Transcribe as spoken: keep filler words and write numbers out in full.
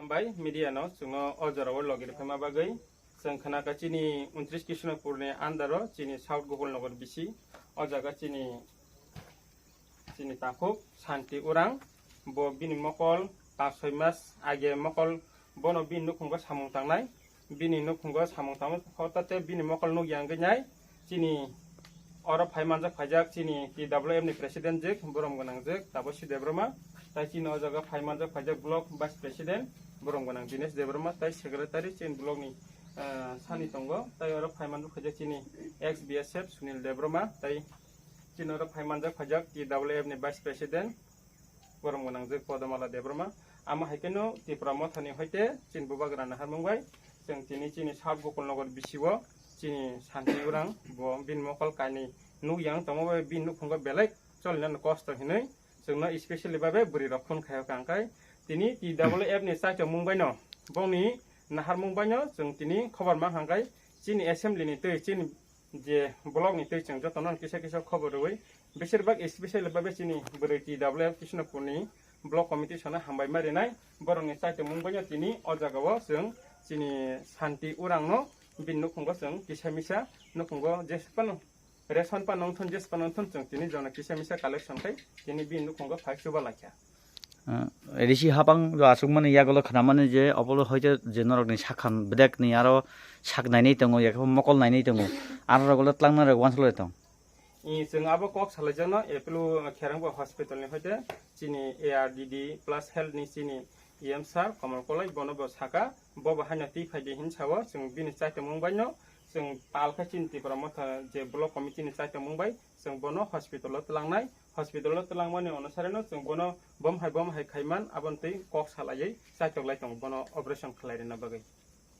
Bai media no chwngno o jora o logi rwphaima bagwi chwng khna kha chini untris Krishnapur ni under o chini South Gokul Nagar bisi o jaga chini chini takhuk Santi Urang bo bini mokol pas soi mas age mokol bono bini nukhungo samung tangnai bini nukhungo samung tangma hotate bini mokol nuk yang gwnai chini oro phai manjak phaijak chini T W F ni president jek borom gwnang jek Tabosi Debbarma tai chini o jaga phai manjak phaijak block vice president borom gwnang Dinesh Debbarma tai secretary chini block ni ah, sani tongo tai oro phai manjak phaijak chini ex B S F Sunil Debbarma tai chini oro phai manjak phaijak T W F ni vice president borom gwnang jek Podamala Debbarma amo hai kheno Tipra Motha ni hoite chini bubagra naharmung bai chwng tini chini South Gokul Nagar bisi o chini Santi Urang bo bini mokol kainwi nuk yang tongma bai bini nukhungo belai cholina no kosto hinwi chwngno specially babe bwrwi rok phone khaio kangkai tini T W F ni chaichomung baino bongni naharmung baino chwng tini khobor mang hangkai chini assembly ni twi chini je block ni twi chwng jotono kisa kisa khobor rwui besirbak specially babe chini bwrwi T W F Krishnapur ni block committee sono hambai ma rinai borokni chaichomung baino tini o jagao chwng chini Santi Urangno bini nukhungo chwng kisa misa nukhungo jesa phano ration pa nongthon jesa pa nongthon chwng tini jona kisa misa collection khai tini bini nukhungo phai chuba laikha. Ah, risi hapang jo aswkmani yagulo khnamani je obo hoite je norokni sakhan bedekni aro sak nainwi tongo, yakhe mokol nainwi tongo. Aro rogolo tlangna rok uansukle tong. I chwng abo kok salaijakno Apollo Kherangba Hospital ni hoite chini A R D D plus health ni chini E M sir Kamal Kolai bono bo saka, bo bo haino twi phaidi hin sao, chwng bini chaitomung baino chwng pal khe chini Tipra Motha je block committee ni chaitomung bai chwng bono hospital o twlangnai, hospital o twlangmani onusareno chwng bono bom hai bom hai khaiman aboni twi kok salaiwi chaitok lai tongo bono operation khlai rwna bagwi.